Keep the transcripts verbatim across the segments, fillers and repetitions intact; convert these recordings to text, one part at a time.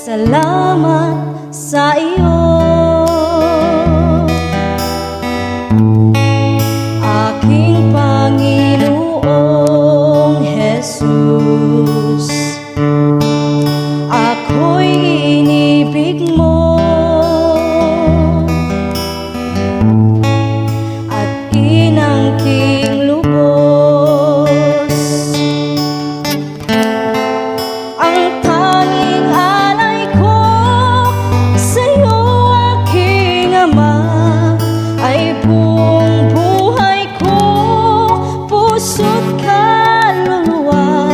Salamat sa iyo, aking Panginoong Jesus. Ako'y inibig mo at inangking lubos. Ang tanging alay ko sa'yo, aking Ama, ay buong buhay ko, puso't kaluluwa.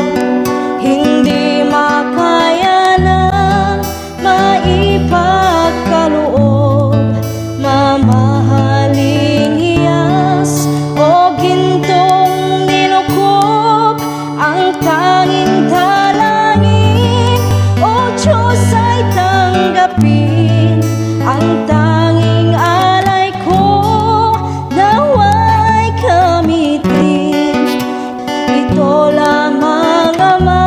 Hindi makayanan maipagkaloob, mamahaling hiyas o gintong nilukob. Ang tanging dalangin, O Diyos, ay tanggapin. Ang tanging alay ko, nawa'y gamitin. Ito lamang, Ama,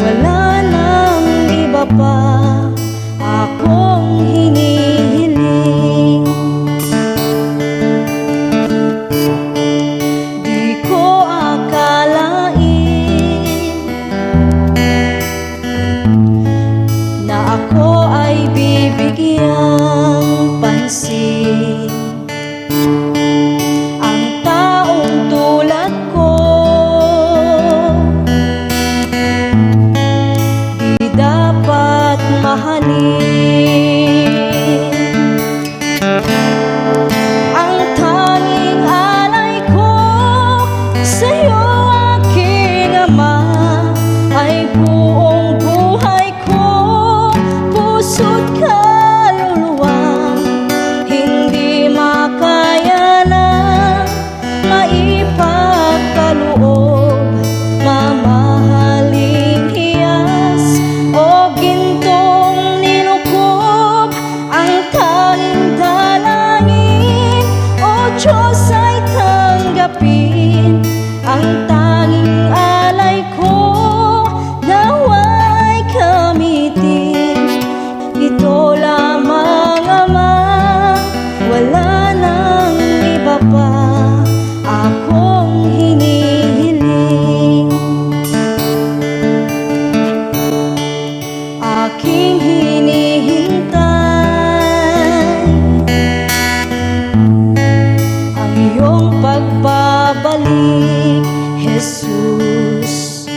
wala nang iba pa akong hinihiling. Di ko akalain na ako ay bibigyang pansin. Ang taong tulad ko, di dapat mahalin. Ang tanging alay ko sa'yo, aking Ama, ay buong buhay ko, puso't kaluluwa. Hindi makayanan maipagkaloob, mamahaling hiyas o gintong nilukob. Ang tanging dalangin, O Diyos, ay tanggapin. Ang tanging alay ko, nawa'y gamitin. Ito lamang, Ama, wala nang iba pa akong hinihiling. Aking hinihintay ang iyong pagbabalik, Jesus.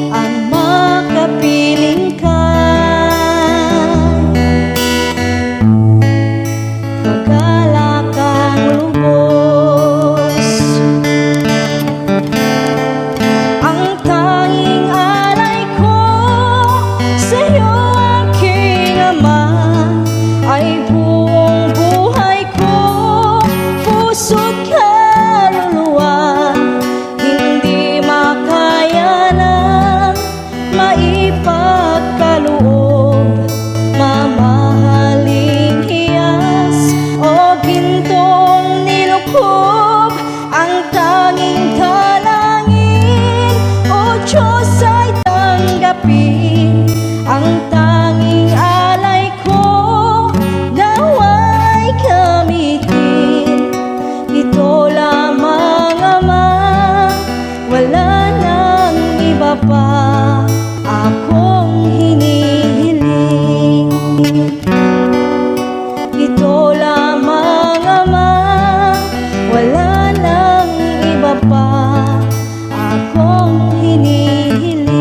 Ama, kapiling ka, kagalakang lubos. Ang tanging alay ko sa'yo, aking Ama, ay buong buhay ko, puso't kaluluwa. Hindi makayanan maipagkaloob, mamahaling hiyas o gintong nilukob. Ang tanging dalangin, O Diyos, ay tanggapin. Ang tanging alay ko, nawa'y gamitin. Ito lamang, Ama, wala nang iba pa akong hinihiling. Ito lamang, Ama, wala nang iba pa akong hinihiling.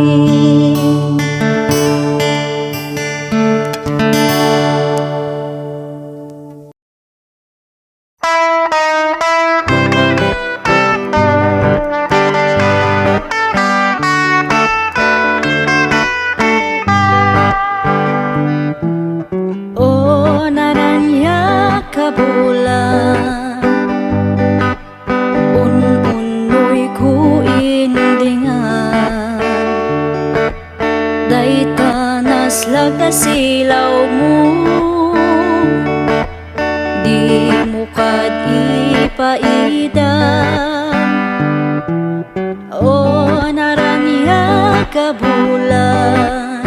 O naraniag a bulan, un-unnoyko indingan dayta naslag a silawmo, dimo kad ipaida. O naraniag a bulan,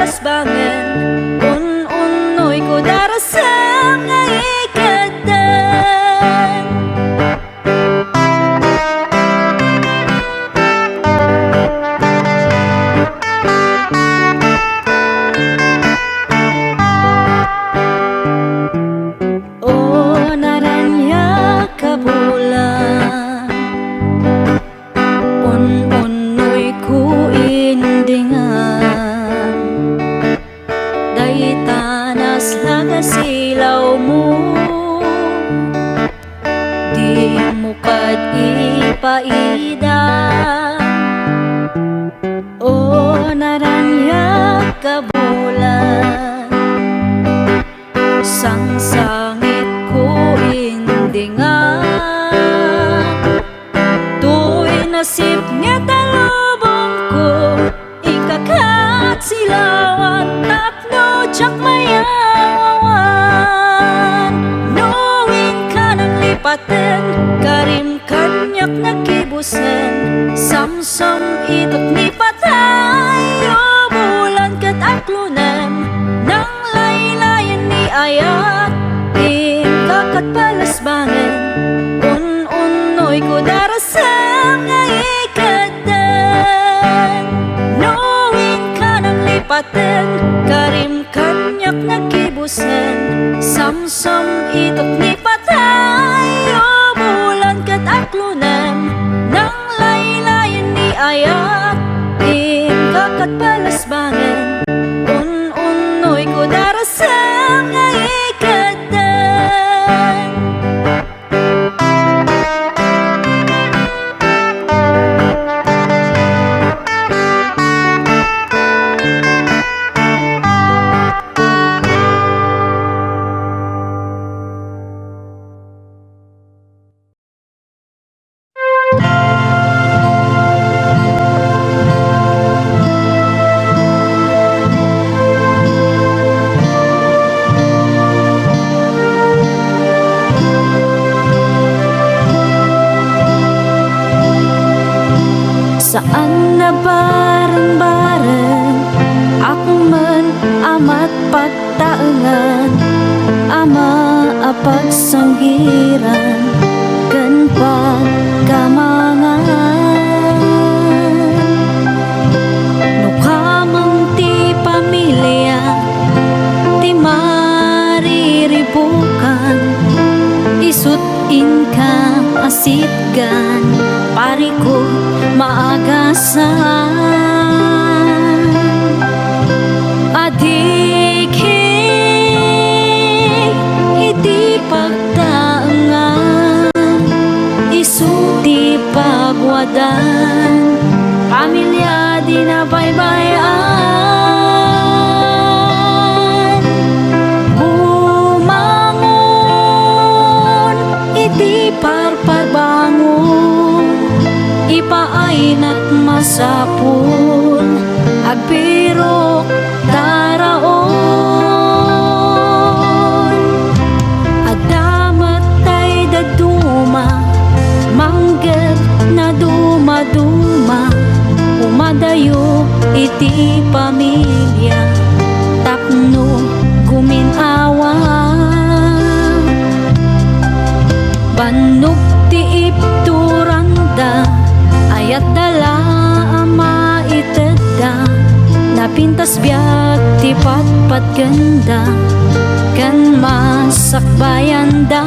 Sbangen, un-unnoyko darasem nga iketdeng. O naraniag a bulan, un-unnoyko indingan. Dayta naslag a silawmo, dimo kad ipaida. O naraniag a bulan, sangsangitko indingan. Toy nasipnget a lubongko, ikakat silawan tapno diak mayawawan. No inka nanglipaten, karim kaniak naggibusen. Samsam itok ni patay, o bulan ket aklonem. Nanglaylayen ni ayat, inka ket palasbangen. Un-unnoyko darasem nga iketdeng. No inka nanglipaten, karim kaniak naggibusen. Samsam itok ni patay, o bulan ket aklonem. Nanglaylayen ni ayat, inka ket palasbangen. Un-unnoyko darasem nga iketdeng. Saan a bareng-bareng, akmen a matpagtaengan, Ama a pagsanggiran ken pagkamangan. No kameng ti pamilia ti mariribukan, isut' inka a sitgan, parikut maagasan. Adikik iti pagtaengan, isu ti paguadan, pamilia di nabaybay-an. Bumangon iti parpabangon, ipaaynak masapul, agbirok taraon. Adda met tay dadduma, manggep nadumaduma, umadayo iti pamilia tapno gumin-awa. Bannog ti ipturanda, ayatda la a maitedda, napintas biag ti patpatgenda ken masakbayanda.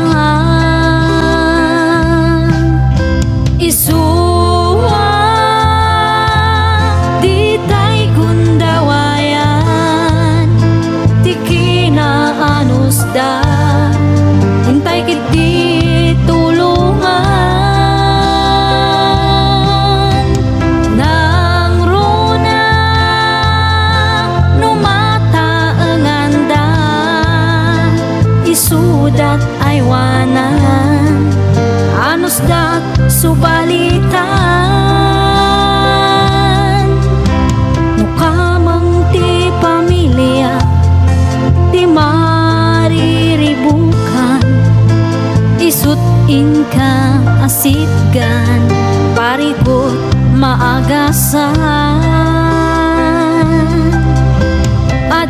Isuak ditay gundawayan ti kinaanusda, intay ketdi tulongan. Nangruna no mataenganda, isudat aywanan, anusdat subalitan. No kameng ti pamilia ti mariribukan, isut' inka a sitgan, parikut maagasan.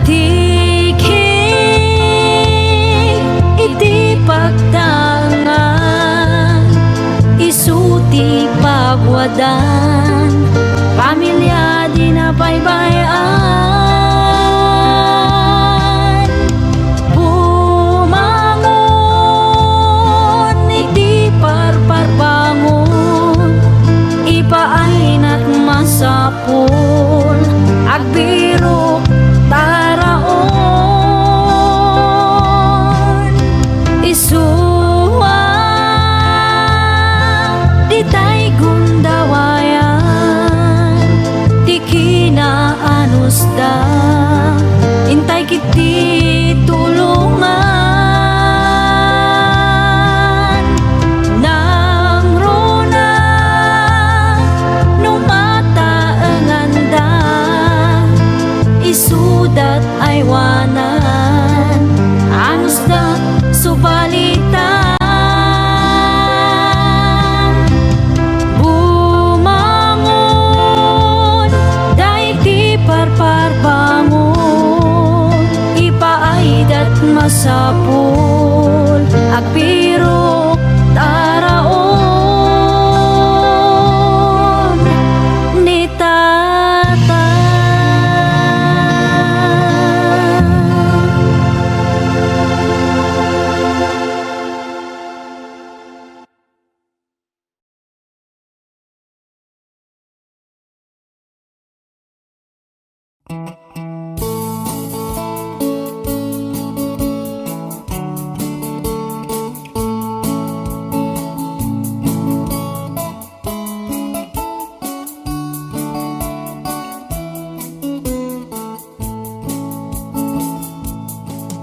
Tiki iti pagdangan, isu ti paguadan, pamilia di nabaybay-an. Bumangon iti parparbangon, ipaaynak masapul, agbirok taraon. Isua ditay gundawayan ti kinaanusda, intay ket ti tulongan. Nangruna no mataenganda, isudat aywanan, anusda subalita. Bumangon, daydi parparbangon, ipaaydat masapul, agbirok taraon ni Tata.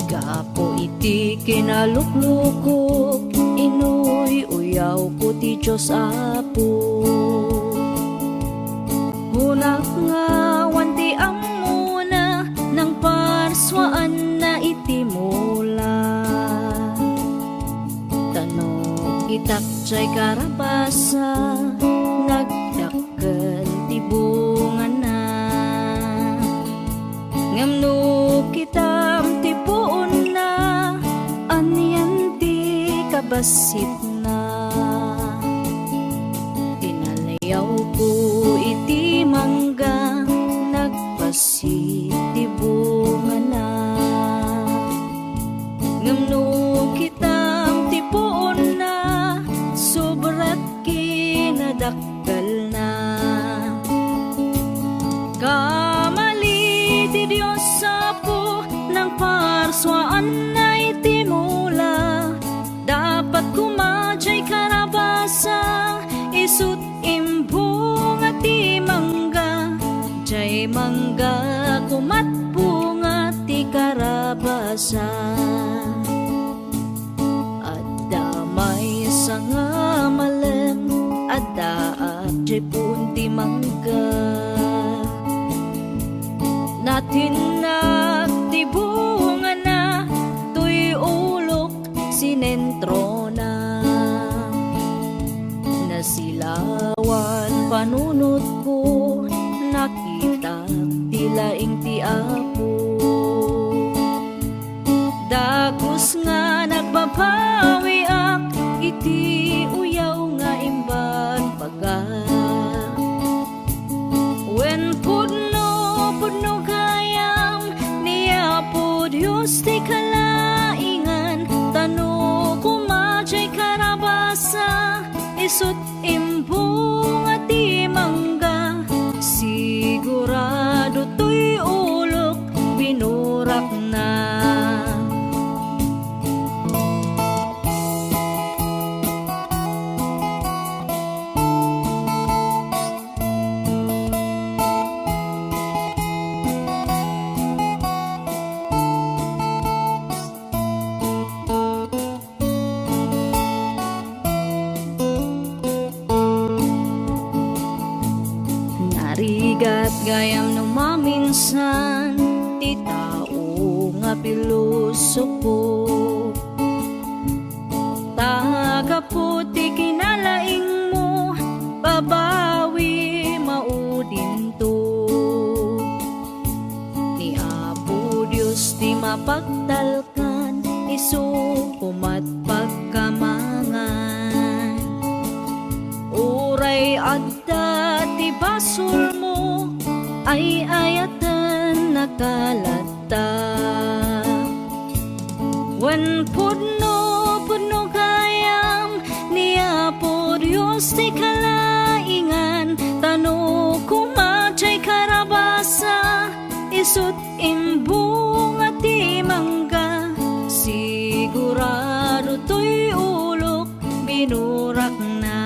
Gapu iti kinaluklukok, inuy-uyawko ti Dios Apo. Kunak nga awan ti ammona, nangparsuaanna iti mula. Tano itak jay karabasa, nagdak- ken ti bungana. Ngem no kitam ti puonna, anian ti kabassitna? Inaliyawko iti mangga, nagbassit ti bungana. Ngem no kitam ti puonna, sobra kinadakkelna. Kamali ti Dios Apo, nangparsuaanna iti mula. Dapat koma jay karabasa, isut' imbunga ti mangga. Jay mangga komat bunga ti karabasa. Adda maysa nga malem, addaak jay puon ti mangga. Natinnak ti bungana, toy ulok sinentrona. Nasilawan panunotko, nakitak ti laing ti Apo. Dagus nga nagbabawiak iti uyaw nga imbagbaga. Wen pudno, pudno gayam ni Apo Dios ti kalaingan, tano koma jay karabasa, isut' imbunga ti mangga, sigurado toy ulok binurakna. Narigat gayam no maminsan ti tao nga pilosopo. Ta gapu ti kinalaingmo, babawi maudinto. Ni Apo Pagtalkan, isu komat pagkamangan. Uray adda ti basolmo, ay-ayaten naka latta. Wen pudno, pudno gayam, ni Apo Dios ti kalaingan, ta no koma diay karabasa, isut' imbunga ti mangga, sigurado toy ulok binurakna.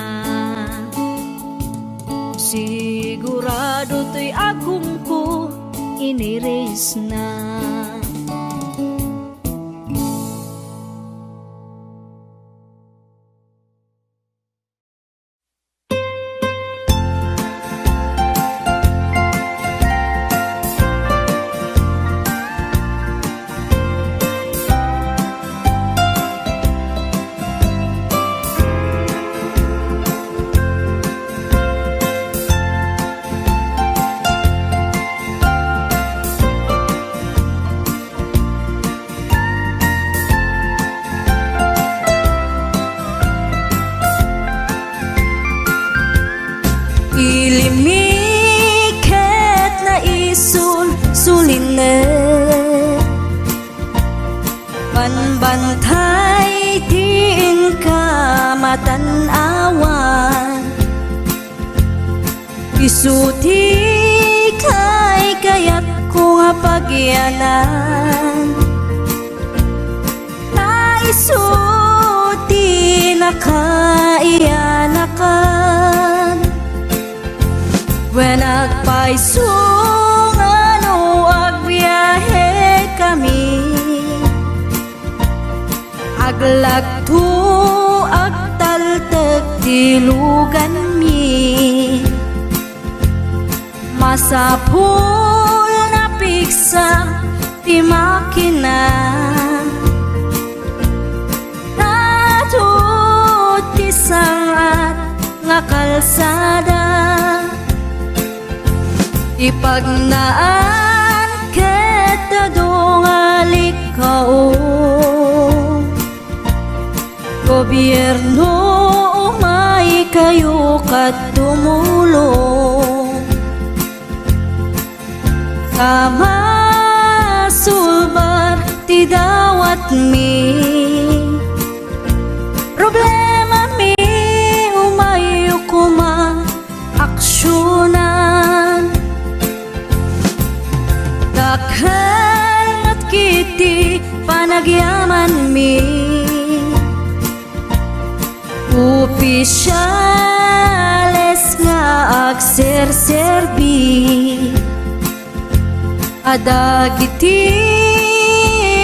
Sigurado toy agumko inirisna. Ilimmi ket naisul-sulinek, banbantay ti inka matan-awan. Isu ti kaykayatko nga pagyanan, ta isu ti nakaiyanakan. Wen agpayso nga no agbiahekami, aglagto, agtaltek ti luganmi. Masapul nga piksa ti makina, ta adu ti sang-at nga kalsada. Ipagnaan ket adu nga likkao. Gobierno, umaykayo ket tumulong, ta masulbar ti dawatmi. Problemami, umayyo koma aksionan. Dakkel met ketdi panagyamanmi. Opisiales nga agserserbi, a dagiti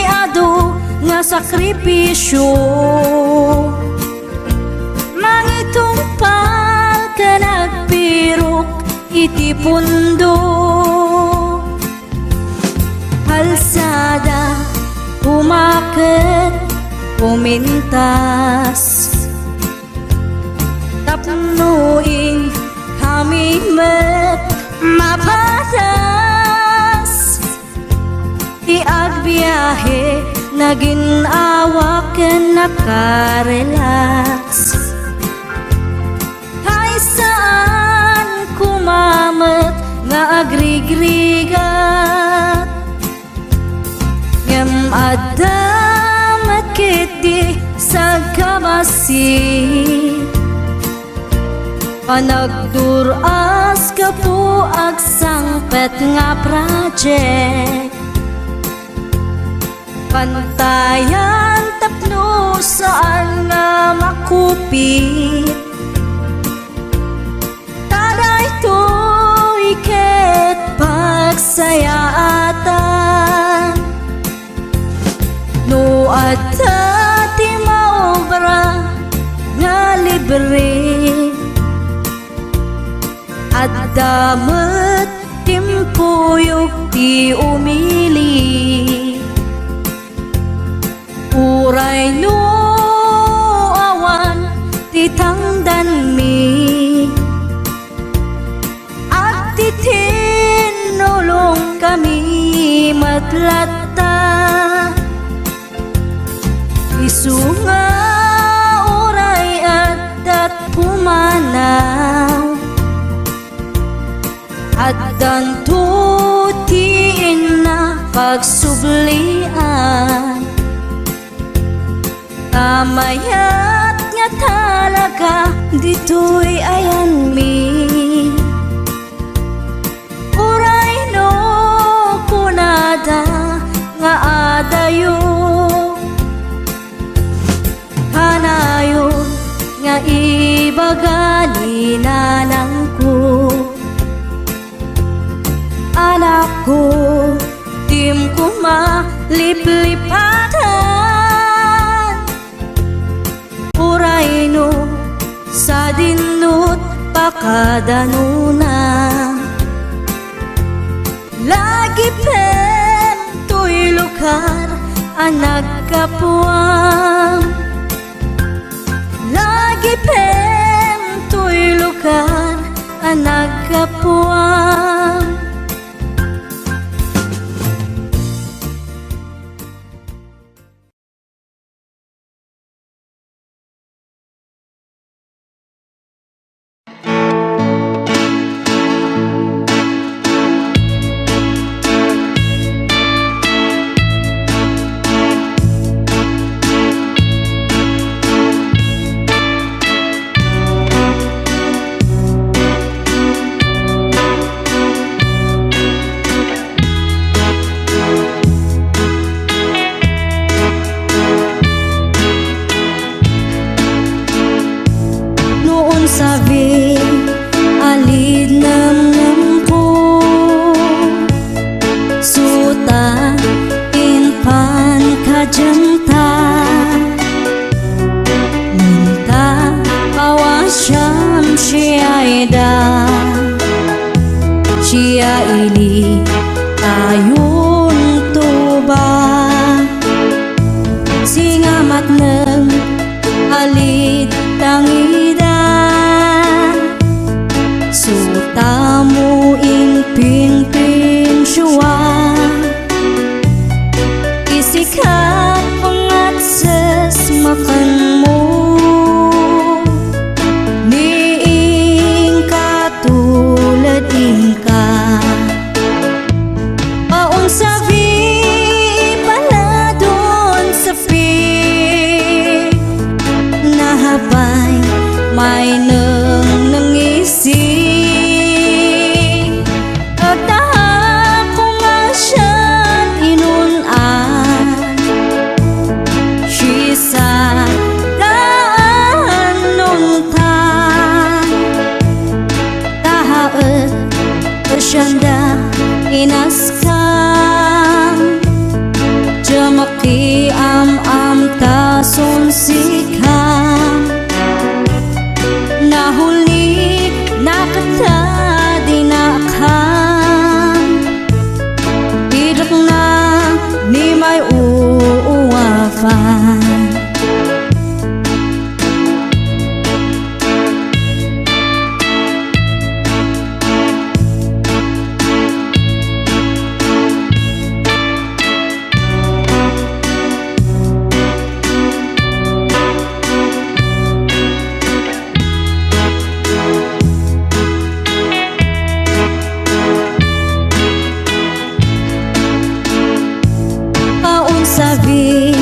adu nga sakripisio, mangitungpal ken agpirok iti pundo. Kalsada, umaket, umintas, tapno inkami met mapadas. Ti agbiahe, nagin-awa ken nakarelax. Hay saan koma met nga agrigrigat, ngem adda met ketdi sagkabassit. Panagdur-as gapu agsangpet nga project. Pantayan tapno saan nga makupit. Ta daytoy ket pagsayaatan. No adda ti maobra nga libre, adda met timpuyog ti umili. Uray no awan ti tangdanmi, agtitinnulongkami met latta. Addanto ti innak pagsublian, ta mayat nga talaga ditoy ayanmi. Uray no kunada nga adayo, kanayon nga ibaga ni nanangko, "Anakko, diim koma liplipatan." Uray no sadinot pakadanona, lagipem toy lugar a naggapuam. Lagipem toy lugar a naggapuam. No unsabi, alid nemnemko, suta impan kadianta. Nunta kawasiam siaida, sia ili tayon tuba. Singa matneng alid tangida, sutamo impinpinsuan. Isikap ngatses makanmo, ni inka tulad inka. Awan sabi paladon sapi, nahapay may neng nangisi. Adda koma sian inun-an, siasatan nunta. Tahaet sianda inaskam, jamak ti am-am ta sunsikam. Nahuli na kata dinakam, idakna ni may uuwapan. Awan sabi,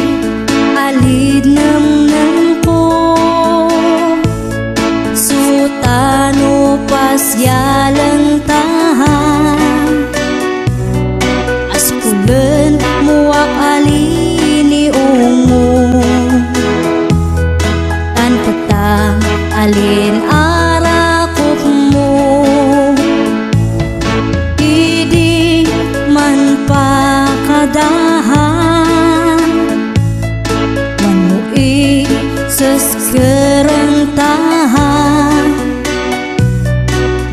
alid nemnemko, sutano pasialenta. Askulen mo ak ali ni Ungo, tan kata alin arakop mo. Idi man pakadahan, wenno iseskerentahan,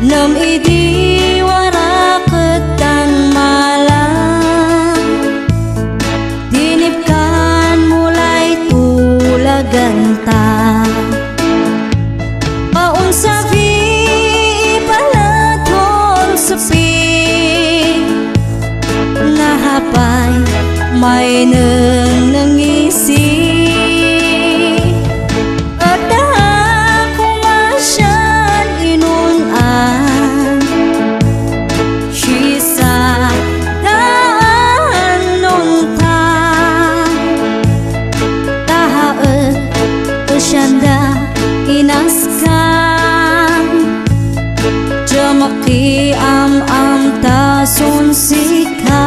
ngem idi waraket tan mala, dinipkan mo lay tulaganta. Awan sabi paladon sapi, nahapay may neng nangisi. Adda koma sian inun-an, sika.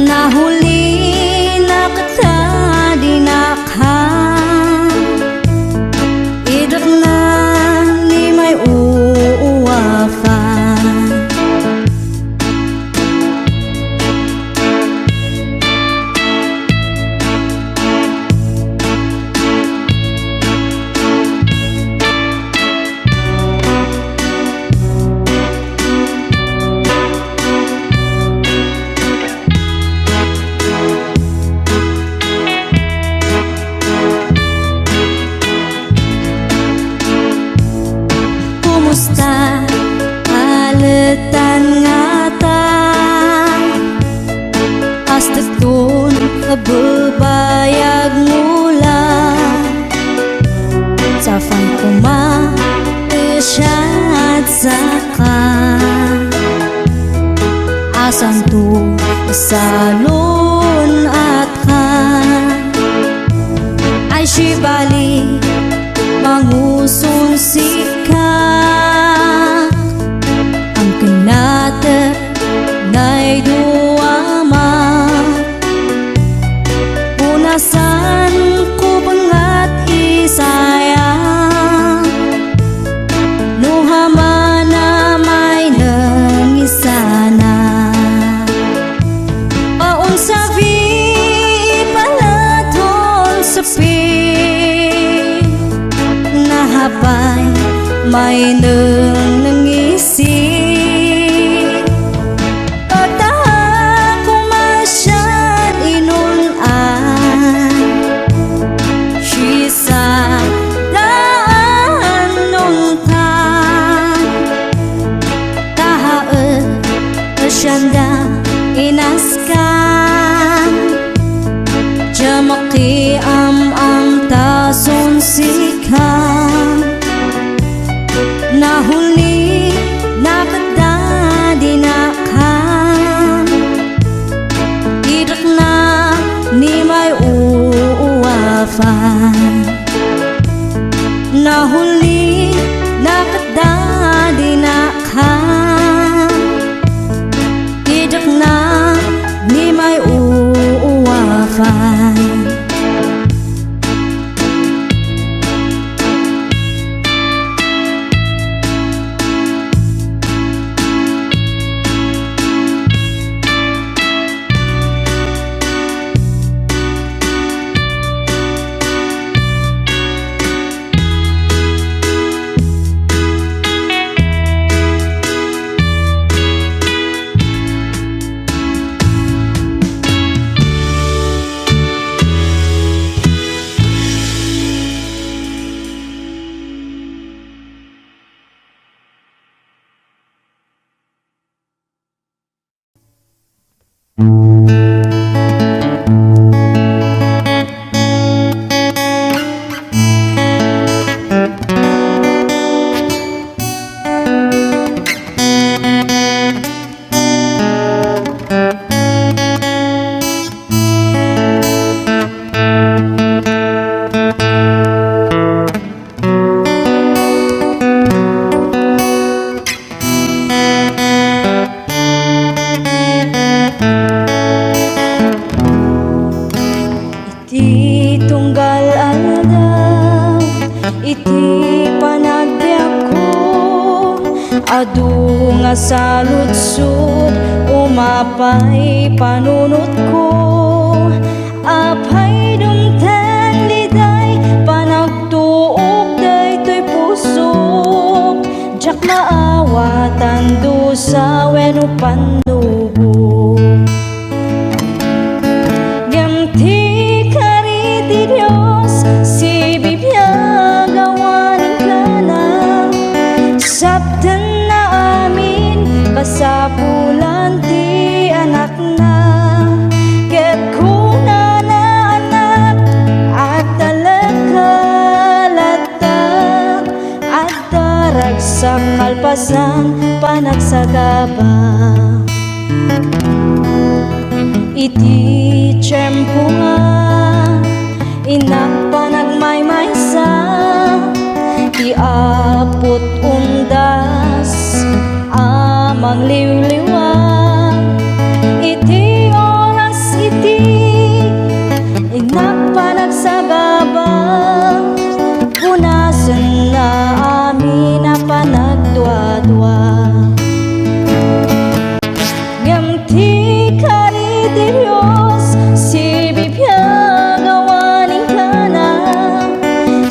Nahulinak ta dinaka idakna ni may uwafa. Kumusta? Aletan ngata. Astekton a bebayag ngula. Safan koma ti siat saka. Asanto salun-atka. Ay sibali manguson sika. Ang kinatek nay duama. Punasan ko bengat isaya. No hamana may nangisana. Awan sabi palaton sapi. Nahapay may nang nangisi. Pagtaha koma sian inun-an, siasat daan nunta. Tahaet a sianda inaskan, diak makiam-am ta son sika. Nahulinak ta dinaka idakna ni may uwafa. Nahulinak ta dinaka idakna ni may uwafa. Iti tunggal aldaw, iti panagbiagko, adu nga saludsod, umapay panunotko. Apay, dumteng diay panagtuok daytoy pusok, diak maawatan dusa wenno pannubo. Ngem ti kari ti Dios, sibibiag awanen kana, saptenna amin, kasapulan ti Anak na. Ket kunana, Anak, agtalek ka latta, adda ragsak kalpasan panagsagaba. Iti tiempo nga innak panagmaymaysa, ti Apot undas a mangliwliw. Ngem ti kari ti Dios, sibibiag awan inggana.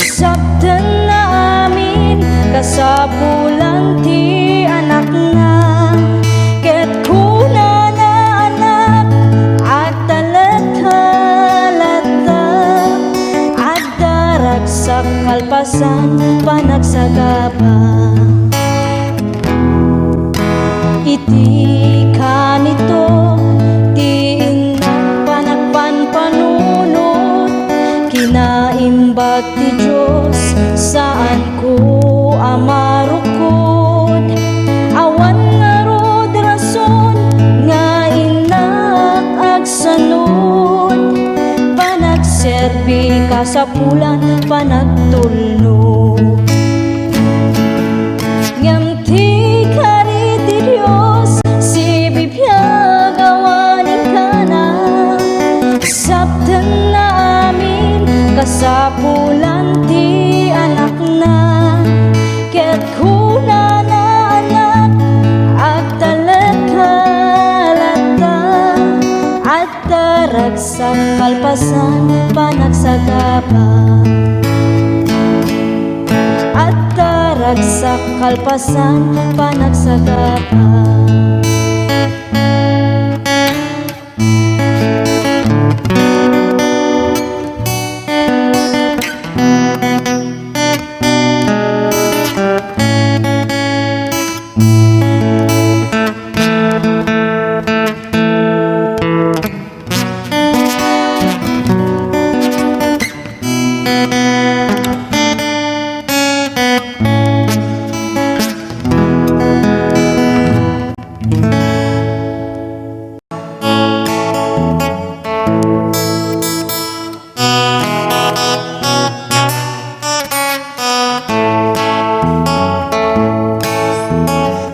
Saptenna amin kasapulan ti Anakna. Ket kunana, Anak, agtalekka latta, adda ragsak kalpasan panagsagaba. Iti kanito ti innak panagpanpanunot, kinaimbag ti Dios, saanko a marukod. Awan ngarud rason nga innak agsanod, panagserbi kasapulan panagtulnog. Ngem ti kari ti Dios, sibibiag awan inggana. Saptenna amin kasapulan ti Anakna. Ket kunana, Anak, agtalekka latta, adda ragsak kalpasan panagsagaba. Adda ragsak kalpasan panagsagaba.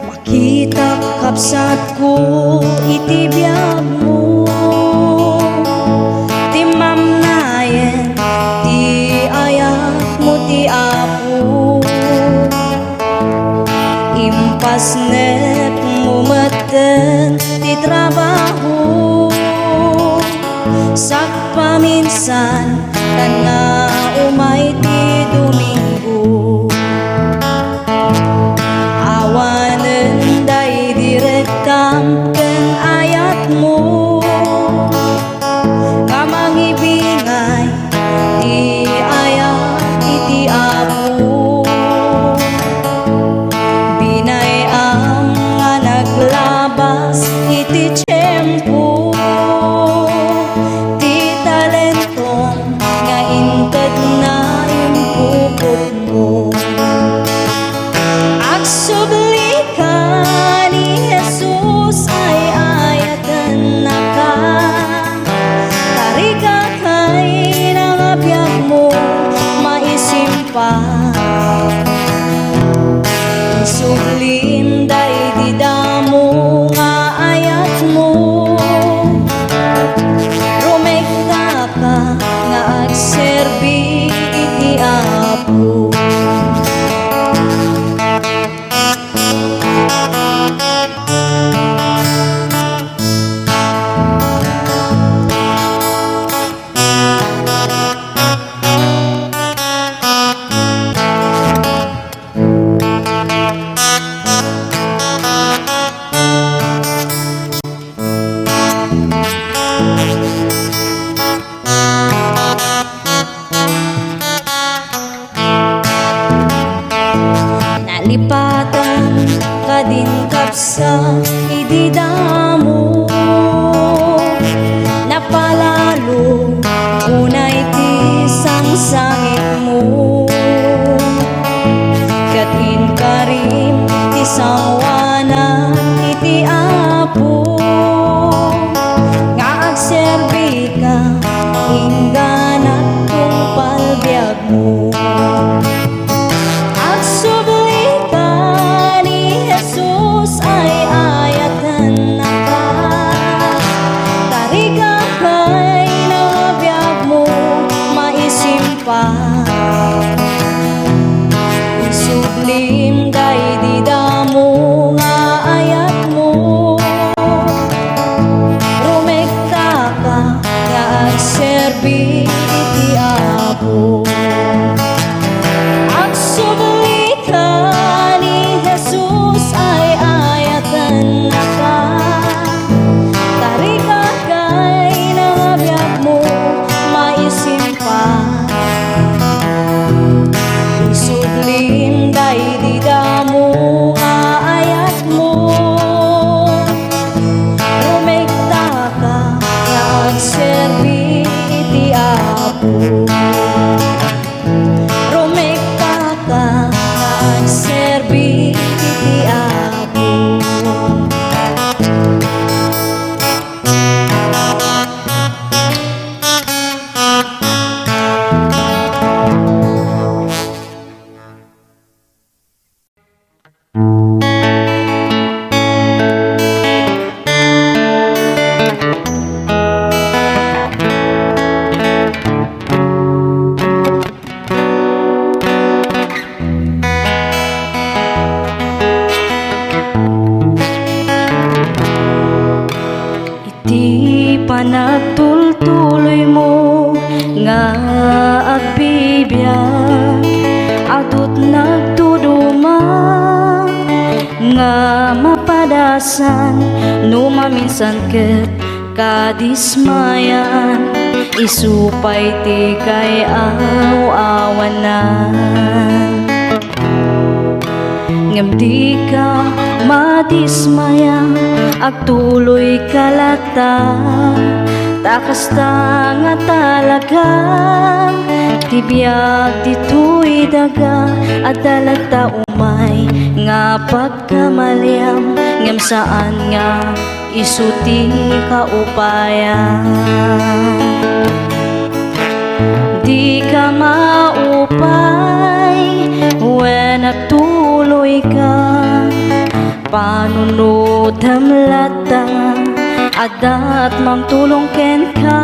Makitak, kabsatko, iti biagmo, timmamnayen ti ayatmo ti Apo. Impasnekmo metten ti trabaho, sakpaminsan, tan nga umay ti Domingo. Awanen daydi rektam ken ayatmo. Nga mangibingay ti ayat iti Apo. Binay-am nga naglabas iti tiempo, ti talentom nga inted na impuputmo. Agsublika ni Jesus ay ayatennaka. Tarika kay nga biagmo maisimpa. Sublim daydi damo nga ayatmo. Rumekta ka nga agserbi iti Apo. Nalipatan kadin kabsat idi damo, napalalo unay ti sangsangitmo, ket inkarim ti sangoanan iti Apo nga agserbika inggana tungpal biag mo. Agsubli ka ni Jesus ay ayatennaka. Nagtultuloymo nga agbibiag, adut nagtudoma nga mapadasan no maminsan ket kadismayan, isu pay ti kay-aw-awanan. Ngem dika madismaya, agtuloyka latta, ta kasta nga talaga ti biag ditoy daga. Adda latta umay nga pagkamaliam, ngem saan nga isu ti kaupayan. Dika maupay wen agtuloyka, panunotem latta, adda't mangtulong kenka.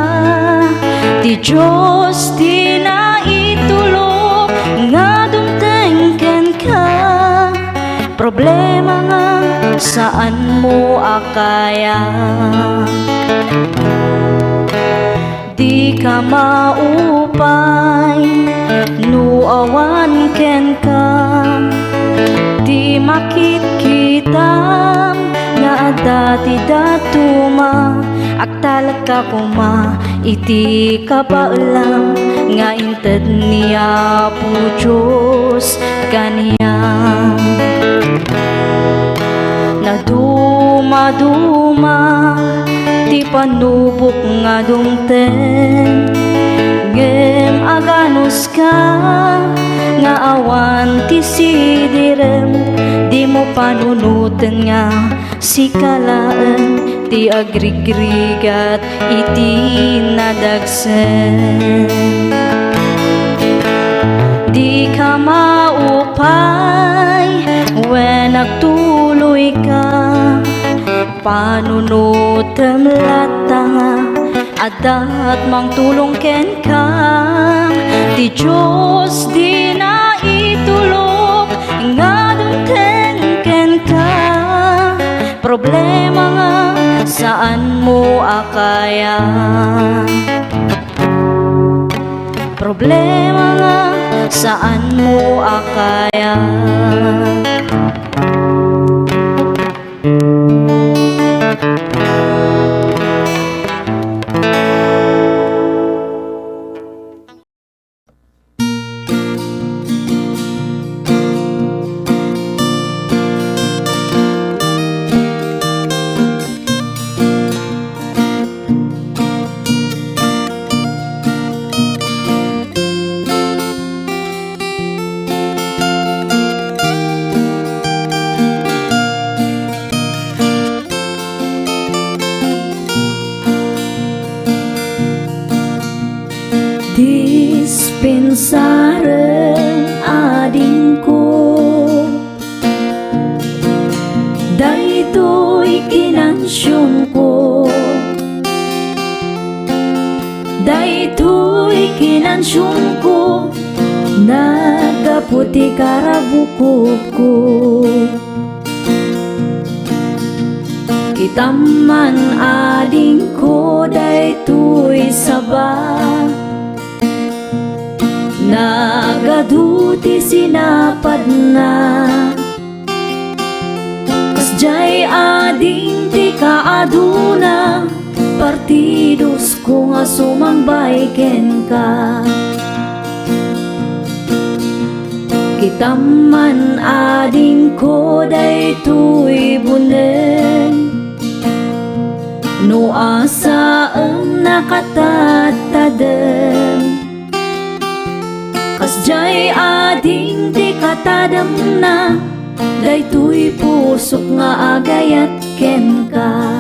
Ti Dios ti naitulok nga dumteng kenka. Problema nga saanmo a kaya. Dika maupay no awan kenka ti makitkitam nga adda ti datuma. Agtalekka koma iti kabaelam nga inted ni Apo Dios kaniam. Nadumaduma ti panubok nga dumteng, ngem aganuska nga awan ti sidirem. Dimo panunoten nga sika laeng ti agrigrigat iti nadagsen. Dika maupay wen agtuloyka, panunotem latta, adda't mangtulong kenka. Ti Dios ti naitulok nga dumteng kenka. Problema nga saanmo a kaya. Problema nga saanmo a kaya. Dispensaren, adingko, daytoy kinansionko. Daytoy kinansionko, naggapu ti karabukobko. Kitam man, adingko, daytoy saba, nagadu ti sinapadna. Kasdiay, ading, ti kaaduna, partidosko nga sumangbay kenka. Kitam man, adingko, daytoy bunen, no asaem nakatadtadem. Kasdiay, ading, ti katademna, daytoy pusok nga agayat kenka.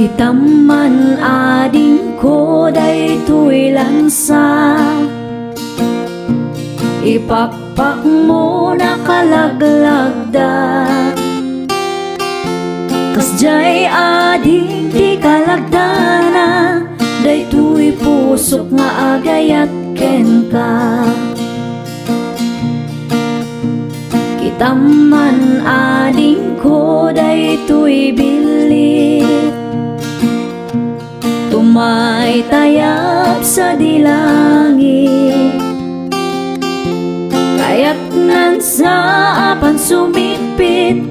Kitam man, ading, adingko daytoy lansa. Ipakpakmo nakalaglagda. Kasdiay ading ti kalagdana, daytoy pusok nga agayat kenka. Kitam man adingko daytoy billit, tumaytayab sadi langit. Kayatnan sa a pansumipit,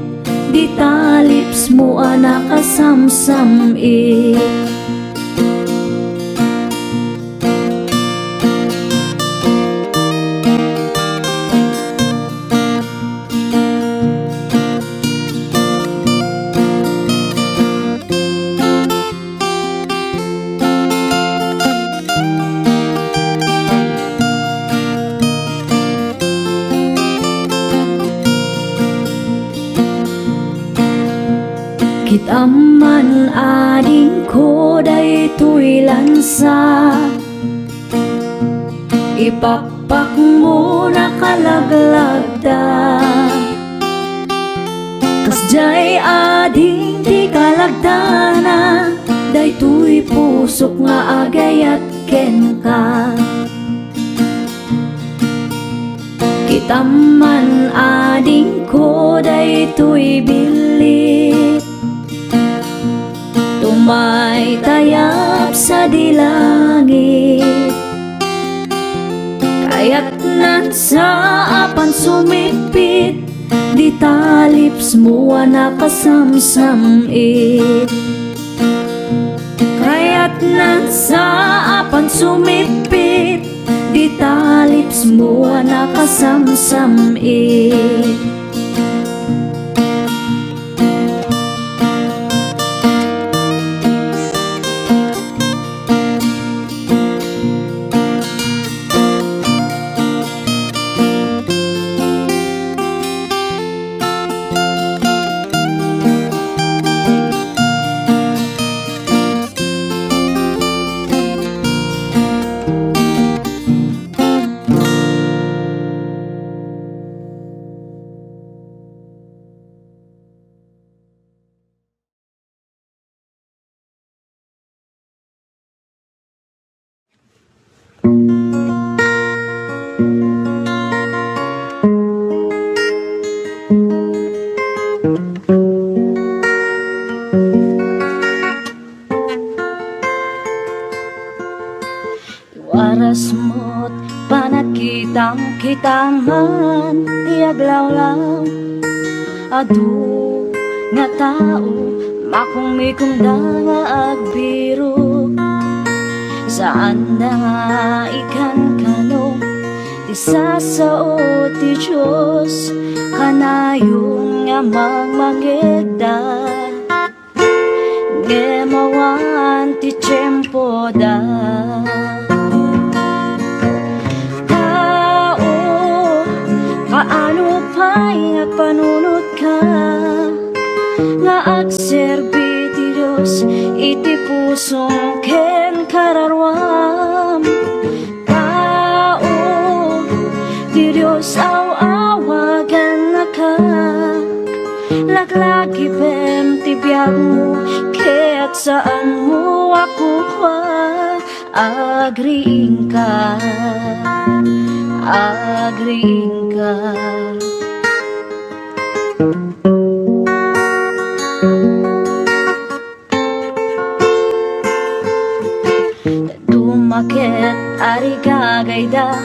dita lipsmo a nakasamsam-it. Kitam man adingko daytoy lansa. Ipakpakmo nakalaglagda. Kasdiay ading ti kalagdana, daytoy pusok nga agayat kenka. Kitam man adingko daytoy billit, tumaytayab sadi langit. Kayatnan sa a pansumipit, dita lipsmo a nakasamsam-it. Kayatnan sa a pansumipit, dita lipsmo a nakasamsam-it. Iwarasmo't panagkitam, kitaman ti aglawlaw. Adu nga tao, makummikomda nga agbirok. Saanda nga ikankano ti sasao ti Dios, kanayon nga mangmangegda. Ngem awan ti tiempoda. Tao, kaano pay nga agpanunotka nga agserbi ti Dios iti pusom ken kararuam? Tao, ti Dios aw-awagannaka. Laglagipem ti biagmo, ket saanmo a kukua. Agriingka, agriingka. Dumaket a rigagayda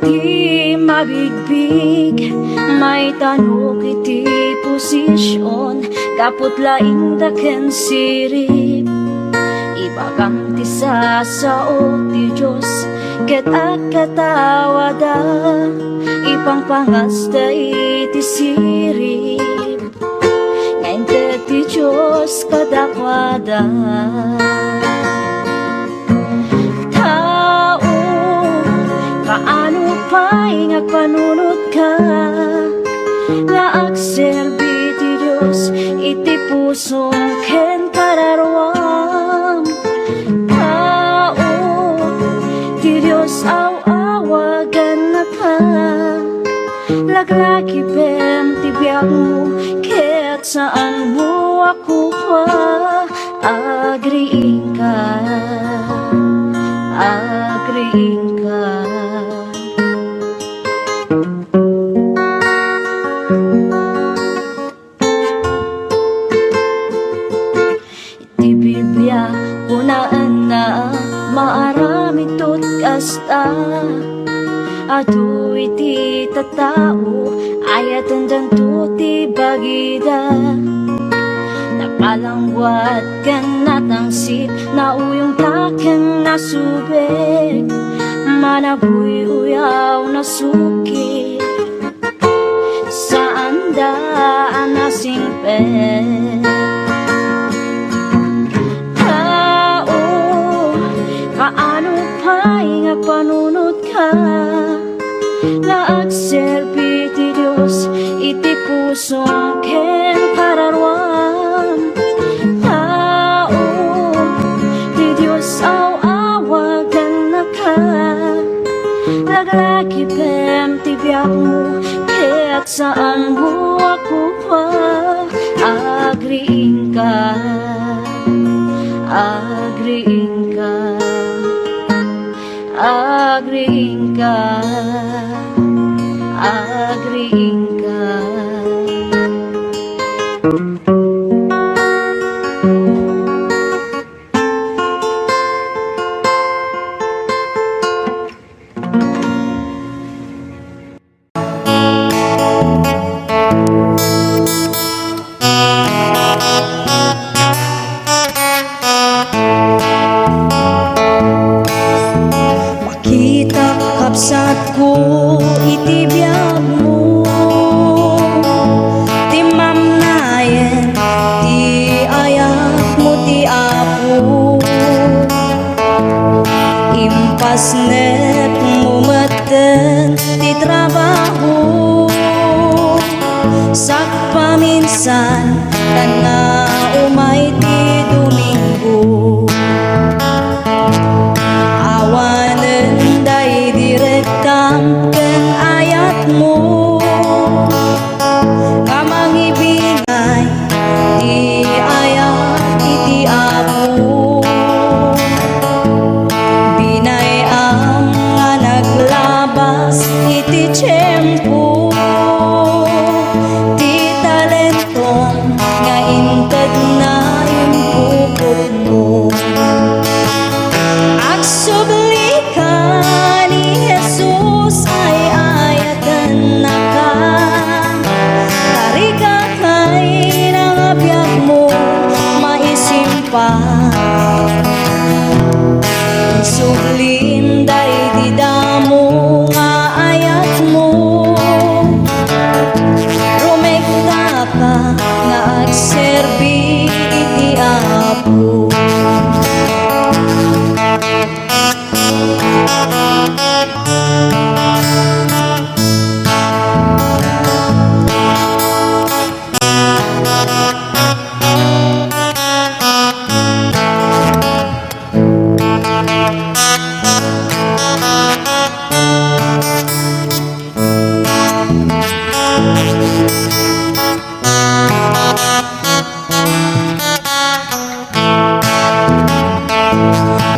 ti mabigbig, maitanok iti posision, gapu't laingda ken sirib. Ibagam ti sasao ti Dios, ket agkatawada, ipangpangasta iti sirib nga inted ti Dios kadakuada. Tao, kaano pay nga agpanunotka nga agserbi ti Dios iti pusom ken kararuam? Aglagipem ti biagmo, ket saanmo a kupa. Agriingka, agriingka. Iti Biblia, kunaenna, maaramidto ti kasta. Adu iti tattao, ayatendanto ti bagida. Napalangguat ken natangsit, nauyongta ken nasubek. Managuy-uyaw, nasukit. Saanda a nasingpet. Tao, kaano pay nga agpanunotka nga agserbi ti Dios iti pusom ken kararuam? Tao, ti Dios aw-awagannaka. Laglagipem ti biagmo, ket saanmo a kupa. Agriingka, agriingka, agriingka, agriingka. Makitak, kabsatko, iti biagmo. Timmamnayen ti ayatmo ti Apo. Impasnekmo metten ti trabaho. Sakpaminsan, ta naumay ti Domingo. Awanen daydi rektam ken ayatmo nga mangibinay ti ayat iti Apo. Binay-am nga naglabas iti tiempo ti talento nga intedna impuputmo. Agsublika ni Jesus ay ayatennaka. Tarigakay nga biagmo maisimpa. Sublim daydi damo nga ayatmo. Rumekta ka nga agserbi iti Apo.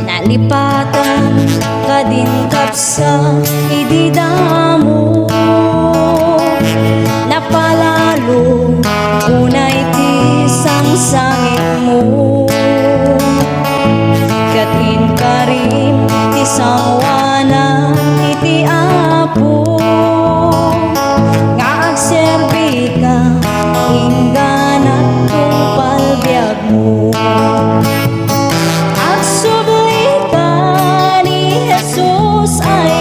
Nalipatan kadin kabsat idi damo. Napalalo unay ti sangsangitmo. Ket inkarim ti sangoanan iti Apo nga agserbika inggana tungpal biag Agsublika ni Jesus ay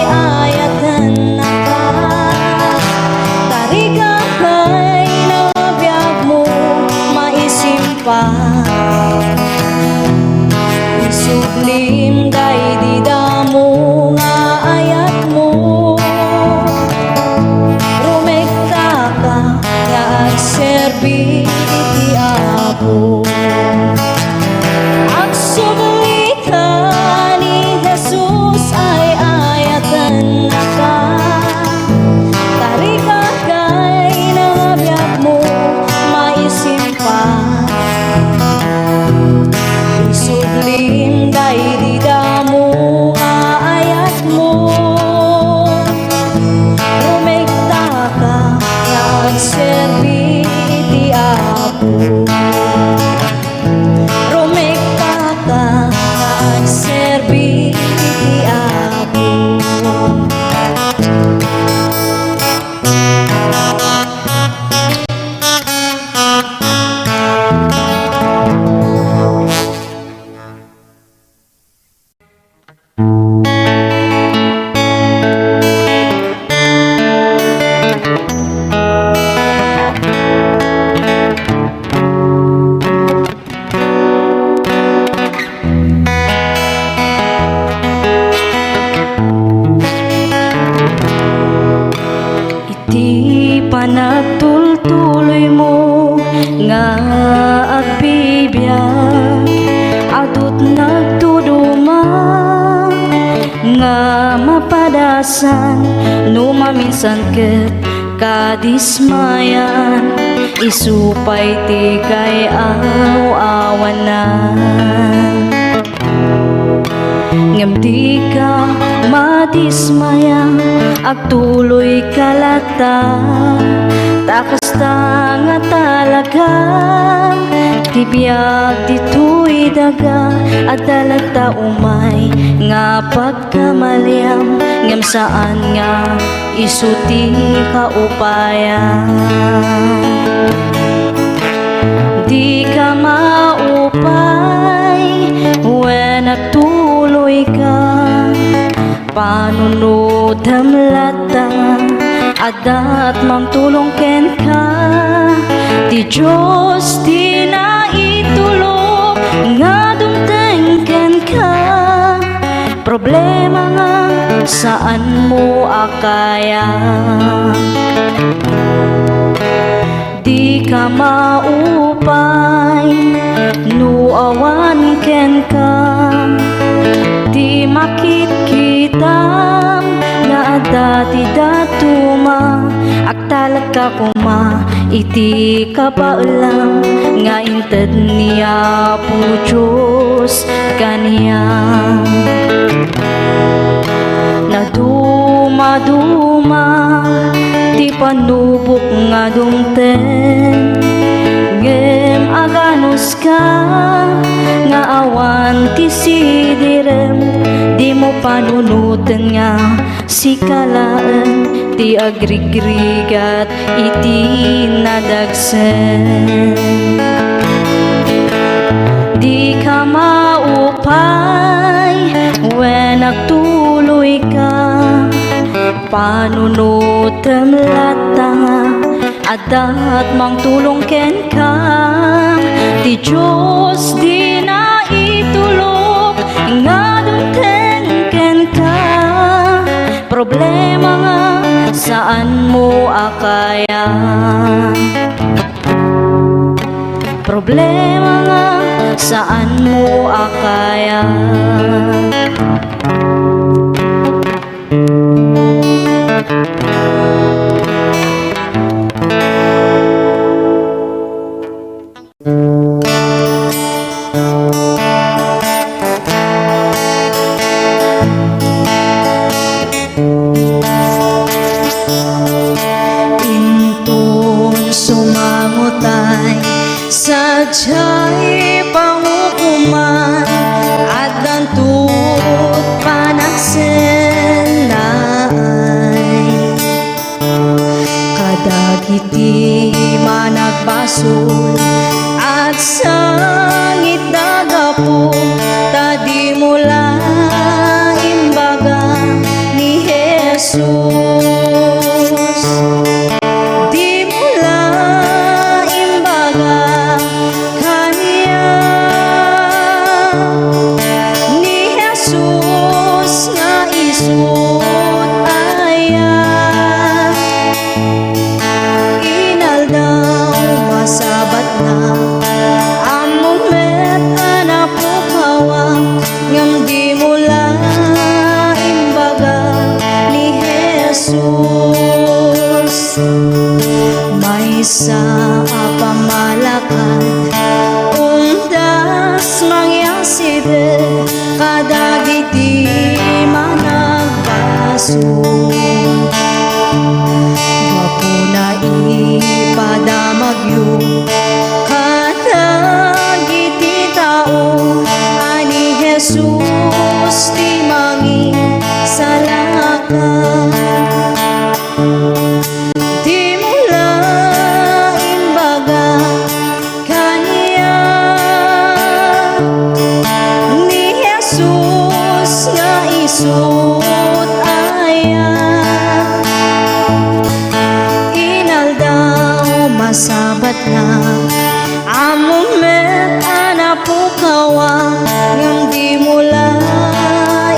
San no maminsan ket kadismayan, isu pay ti kay-aw-awanan. Ngem dika madismaya, agtuloyka latta, ta kasta nga talaga ti biag ditoy daga. Adda latta umay nga pag- kamaliam, ngem saan nga isu ti kaupayan. Dika maupay wen agtuloyka, panunotem latta, adda mangtulong kenka. Ti Dios ti naitulok nga dumteng kenka. Problema nga saan mo a kaya. Dika maupay no awan kenka ti makitkitam nga adda ti dadduma. Agtalekka koma iti kabaelam nga inted ni Apo Dios kaniam. Nadumaduma ti panubok nga dumteng, ngem aganuska nga awan ti sidirem. Dimo panunoten nga sika laeng ti agrigrigat iti nadagsen. Dika maupay wen agtuloyka, panunotem latta, adda mangtulong kenka. Ti Dios ti naitulok nga dumteng kenka. Problema nga saan mo a kaya. Problema nga saan mo a kaya. Inton sumangutay, sadiay pangukoman, addanto panagsennaay. Kadagiti managbasol, agsangitda gapu ta dimo la imbaga ni Jesus. Dimo la imbaga kaniak ni Jesus nga isu't aya. Inaldaw, masabatna, ammom met a napukawak, ngem dimo la imbaga ni Jesus. Maysa a pammalakad, umdas mangiasideg kadagiti managbasol. Gapuna ipadamagyo kadagiti tao a ni Jesus ti mangisalakan. Dimo la imbaga kaniak ni Jesus nga isu't aya. Inaldaw, masabatna, ammom met a napukawak, ngem dimo la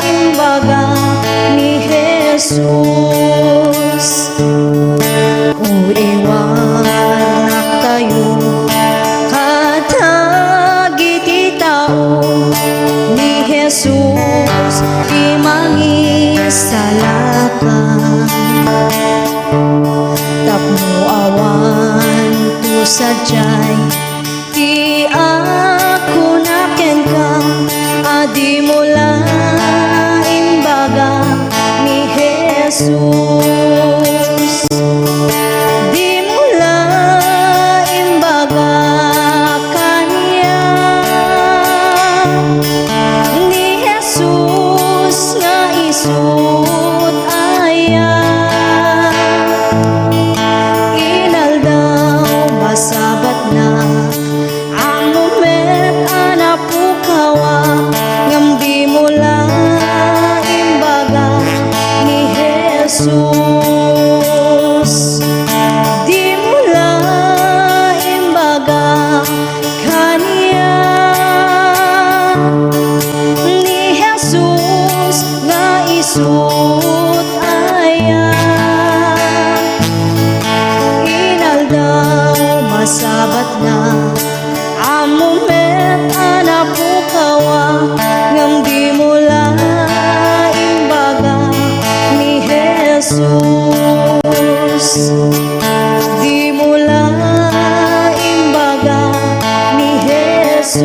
imbaga ni Jesus. Uiwannaktayo kadagiti tao ni Jesus Ti mangisalakan tapno awan to sadiay ti akuna kenka a dimo la imbaga ni Jesus. Dimo la imbaga kaniak ni Jesus nga isut aya. Inaldaw masabatna, ammom met a napukawak, ngem dimo la imbaga ni Jesus. Dimo la imbaga kaniak ni Jesus nga isut aya. Inaldaw masabatna, ammom met a napukawak, ngem dimo la imbaga ni Jesus. Dimo la imbaga ni Jesus.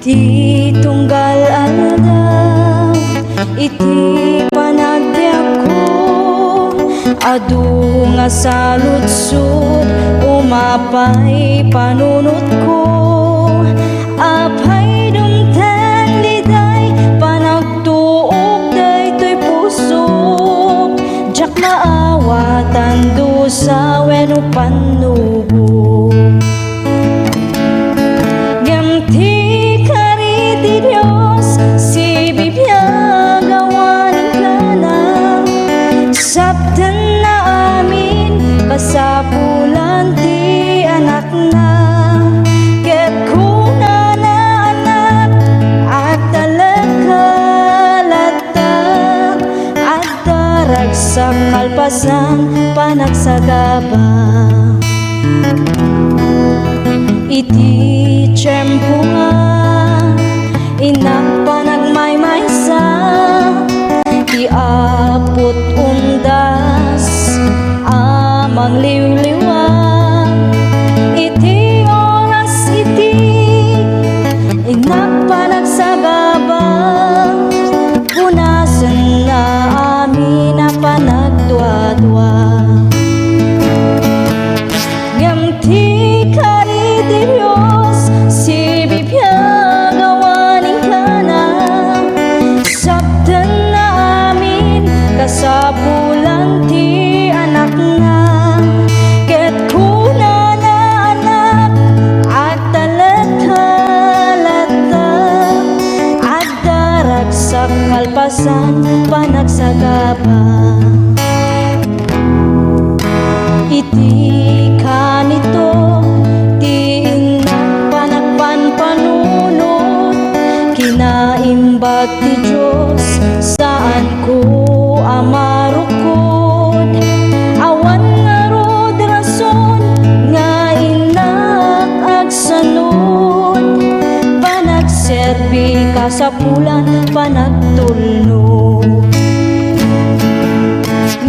Iti tunggal aldaw, iti panagbiagko, adu nga saludsod, umapay panunotko. Apay, dumteng diay panagtuok daytoy pusok, diak maawatan dusa wenno pannubo. Ngem ti kari ti Dios, sibibiag awan inkana, saptenna amin kasapulan ti Anakna. Ket kunana, Anak, agtalekka latta, adda ragsak kalpasan panagsagaba. Iti tiempo nga innak panagmaymaysa, ti Apo't umdas a mangliwliwa. Iti oras iti innak panagsagaba, punasenna amin a panagduadua. Ngem ti kari ti Dios, sibibiag awan inkana, saptenna amin kasapulan ti Anakna. Ket kunana, Anak, agtalekka latta, adda ragsak kalpasan panagsagaba. Iti kanito ti innak panagpanpanunot, kinaimbag ti Dios, saanko a marukod. Awan ngarud rason nga innak agsanud, panagserbi kasapulan panagtulnog.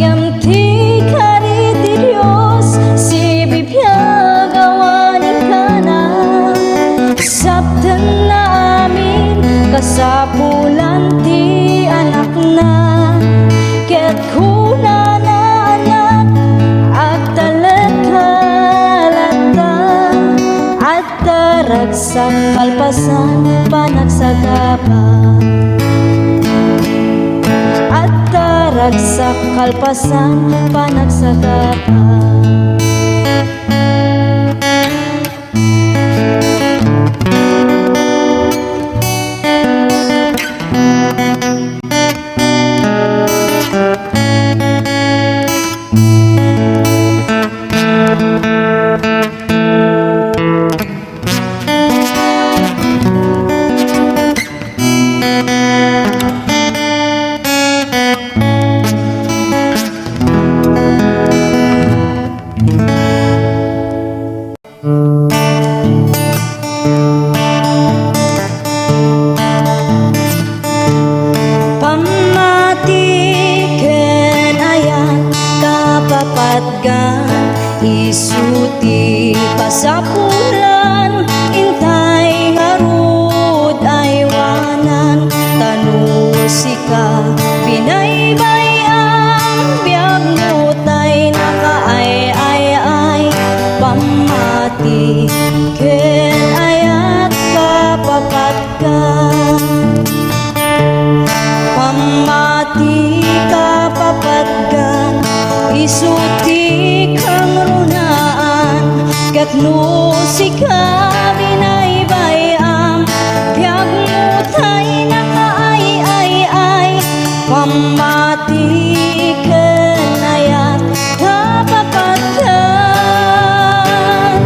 Ngem ti kari ti Dios, sibibiag awan inkana, saptenna amin kasapulan ti Anakna. Ket kunana, Anak, agtalekka latta, adda ragsak Ragsak kalpasan panagsagaba. Adda ragsak kalpasan panagsagaba. Pammati ken ayat, kapapatgan, isu ti pasapulan, intay ngarud aywanan, ta no sika binaybay-am, biagmo tay nakaay-ay-ay, pammati ken ayat, kapapatgan. Pammati, kapapatgan, isu ti kangrunaan, ket no sika binaybay-am, biagmo tay nakaay-ay-ay, pammati ken ayat, kapapatgan,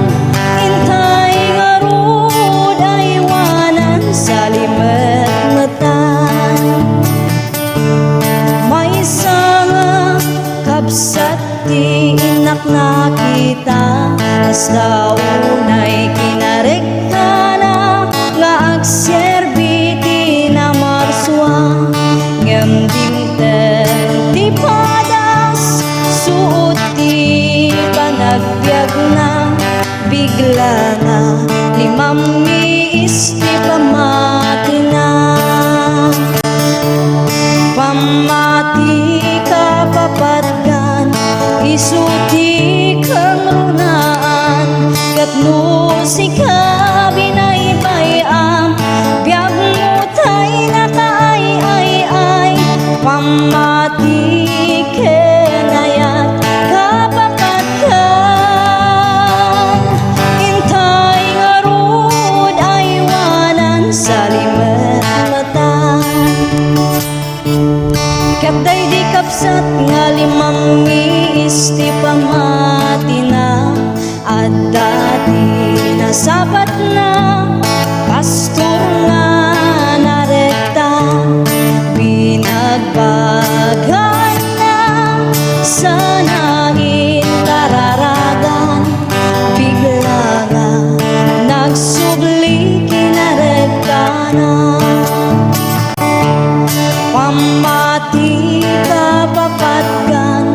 intay ngarud aywanan, salimetmetan. Maysa nga kabsat ti innak nakita, kasla unay kinarektana nga agserbi ti namarsua, ngem dimten ti padas, suot ti panagbiagna, bigla nga limammiis ti pammatina. Pammati, kapapatgan, isu ti kangrunaan, ket no sika binaybay-am, biagmo tay nakaay-ay-ay, pammati ken ayat, kapapatgan, intay ngarud aywanan, salimetmetan. Ket daydi kabsat nga limammiis ti pammatina, adda ti nasabatna, pastor nga narekta, binagbagaanna, sana inkararagan, bigla nga nagsubli kinarektana. Pammati, kapapatgan,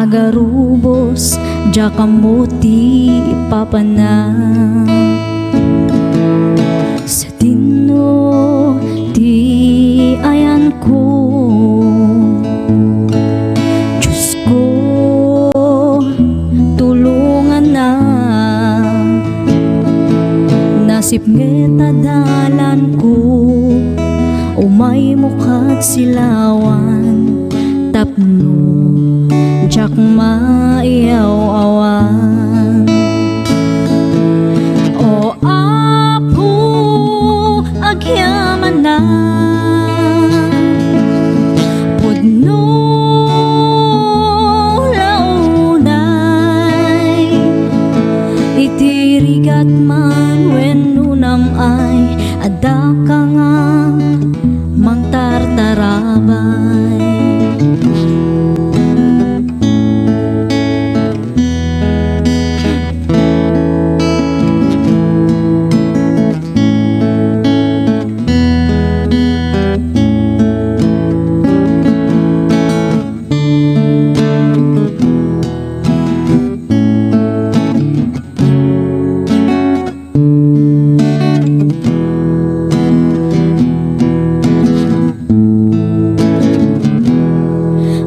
Agarubos, diak ammo ti papanak. Sadino ti ayanko? Diosko, tulongannak. Nasipnget a dalanko, umaymo kad silawan, tapno diak maiyaw-awan. O Apo, agyamanak, pudno la unay, iti rigat man wenno nam-ay, addaka nga mangtartarabay.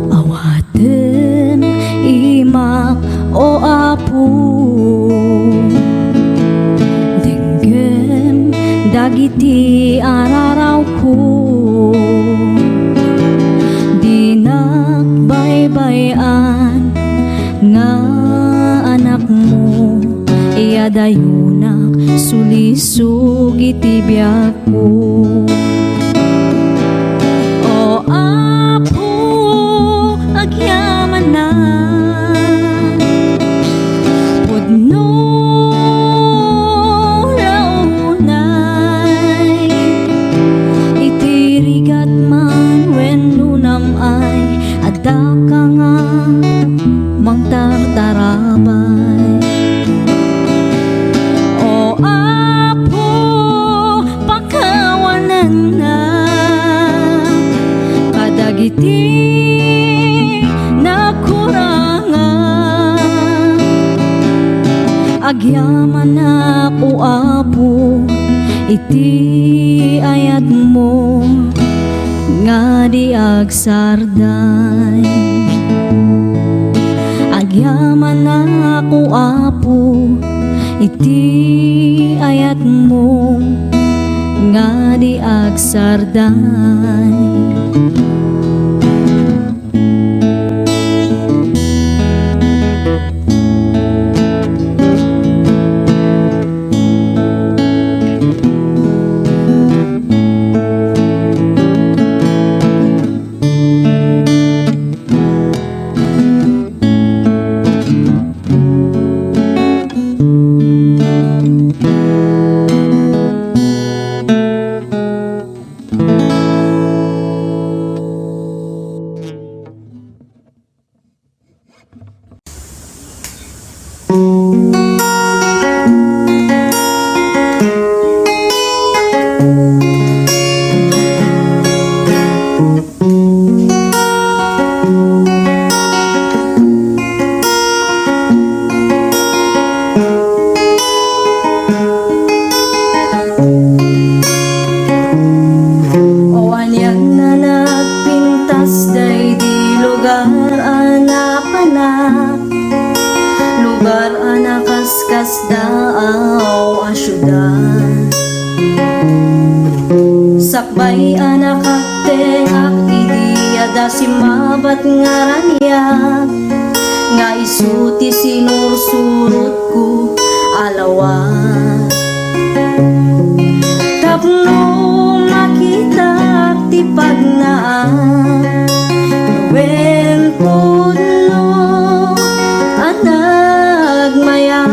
Awatem imak, O Apo, denggem dagiti ararawko. Dinak baybay-an nga anakmo, iyadayonak sulisog iti biagko. O Apo, agyamanak, pudno la unay, iti rigat man wenno nam-ay, addaka nga mangtartarabay. O Apo, pakawanennak kadagiti nakurangak. Agyamanak, O Apo, iti ayatmo nga di agsarday. Agyamanak, O Apo, iti ayatmo nga di agsarday. O anian a nagpintas daydi lugar a napanak, lugar a nakaskasdaaw a siudad. Sakbay a nakatengak idi adda simmabat nga raniag, nga isu ti sinursurotko a lawas. Tapno makitak ti pagnaak wen pudno a nagmayat.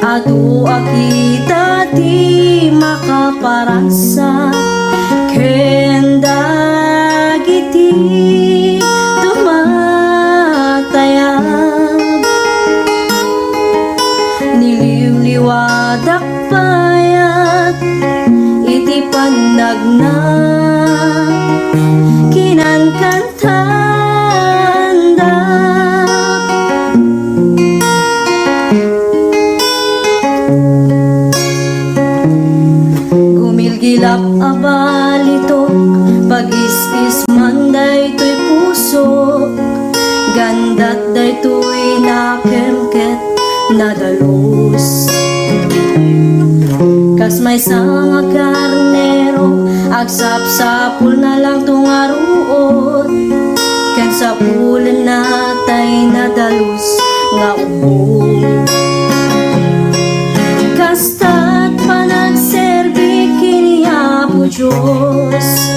Adu a kita ti makaparagsak ken dagiti tumatayab. Niliwliwadak payat iti pannagna, kinankanta Isman daytoy pusok, gandat daytoy nakem ket nadalus. Kas maysa nga karnero, agsapsapulna langto nga ruot, ken sapulenna tay nadalus nga ubbog. Kasta ti panagserbi ken ni Apo Dios,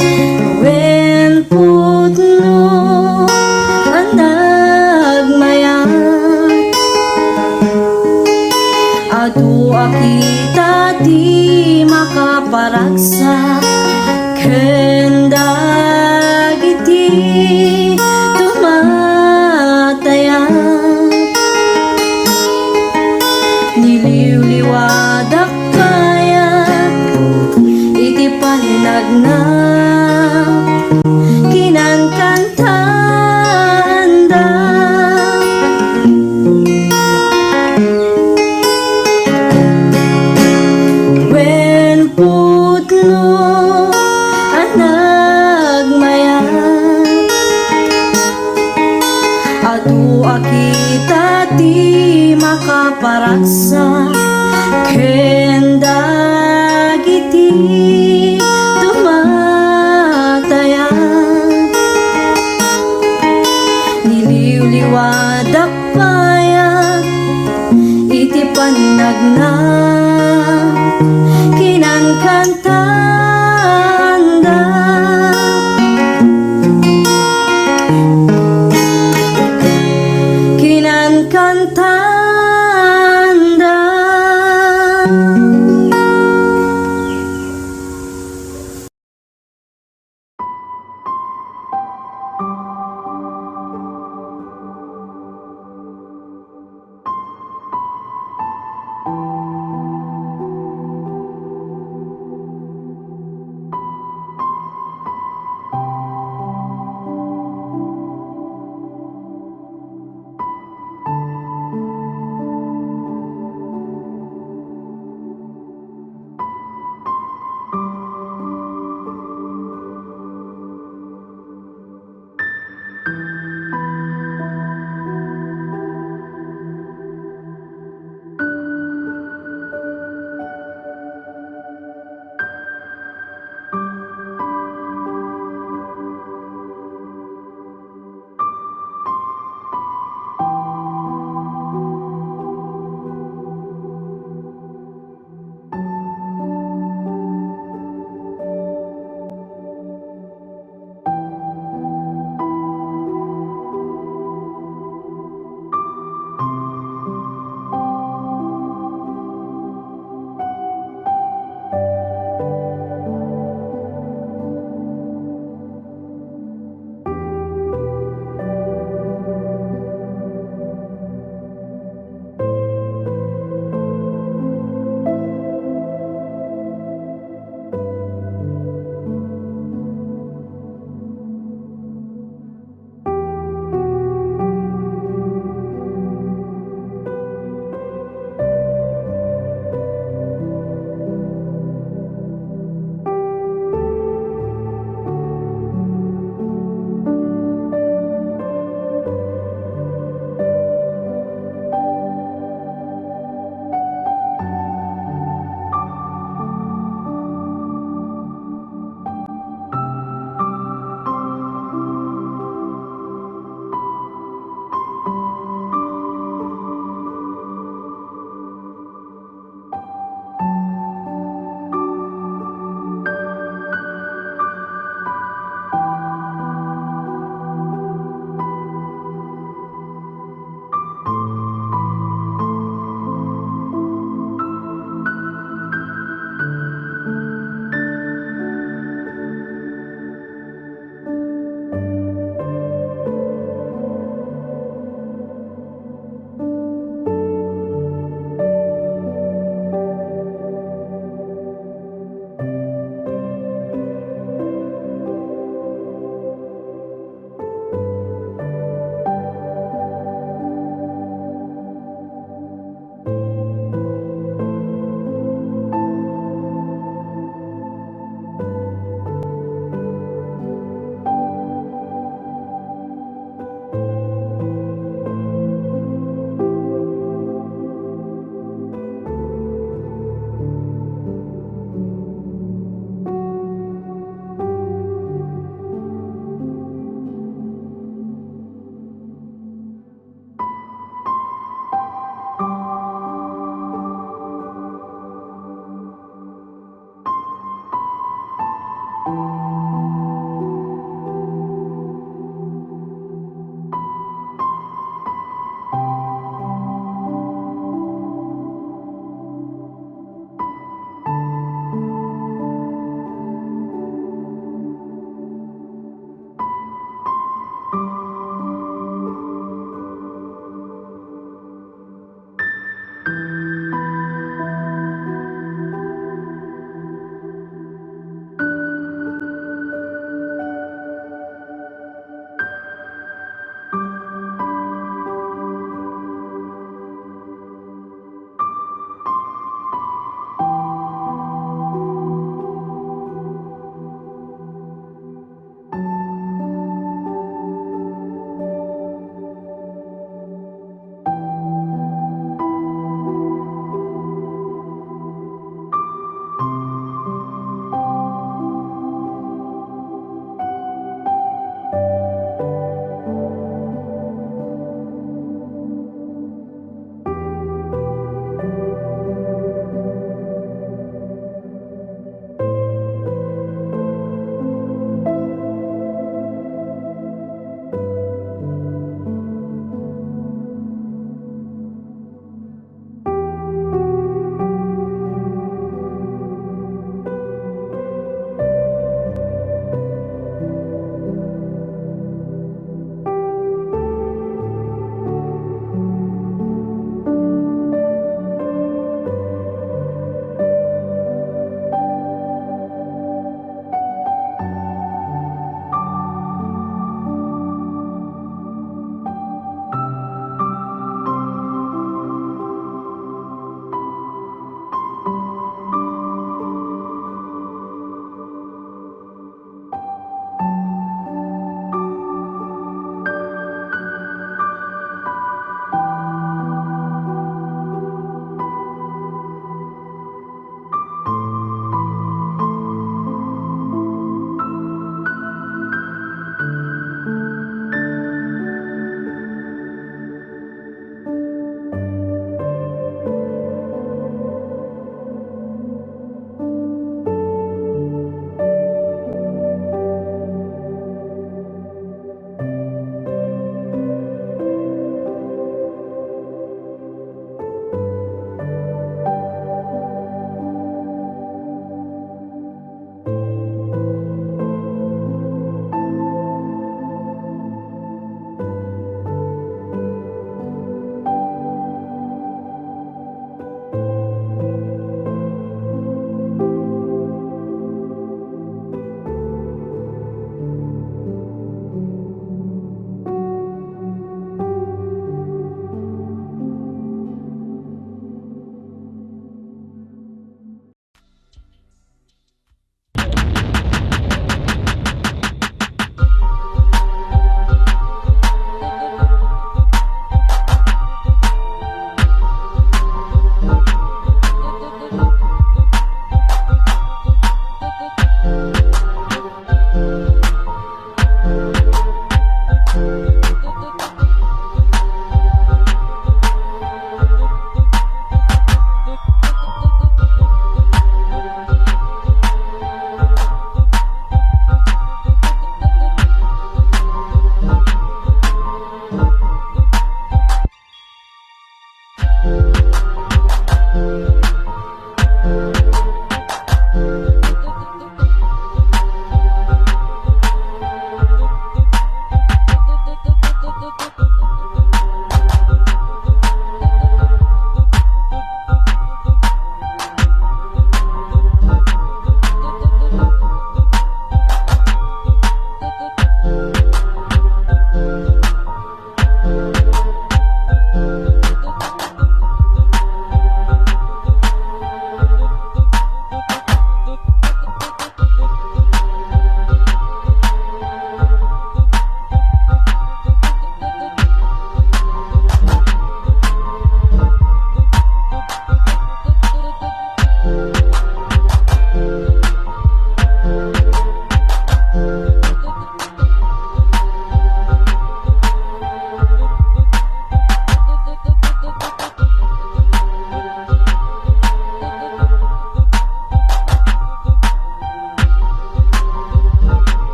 wen pudno a nagmayat. Adu a kita ti makaparagsak ken dagiti tumatayat. Niliwliwadak kayat iti pannagna, kinankantaanda. Wen pudno a nagmayat. Adu a kita ti makaparagsak ken dagiti tumatayat. Niliwliwadak payat iti pannagna, kinankan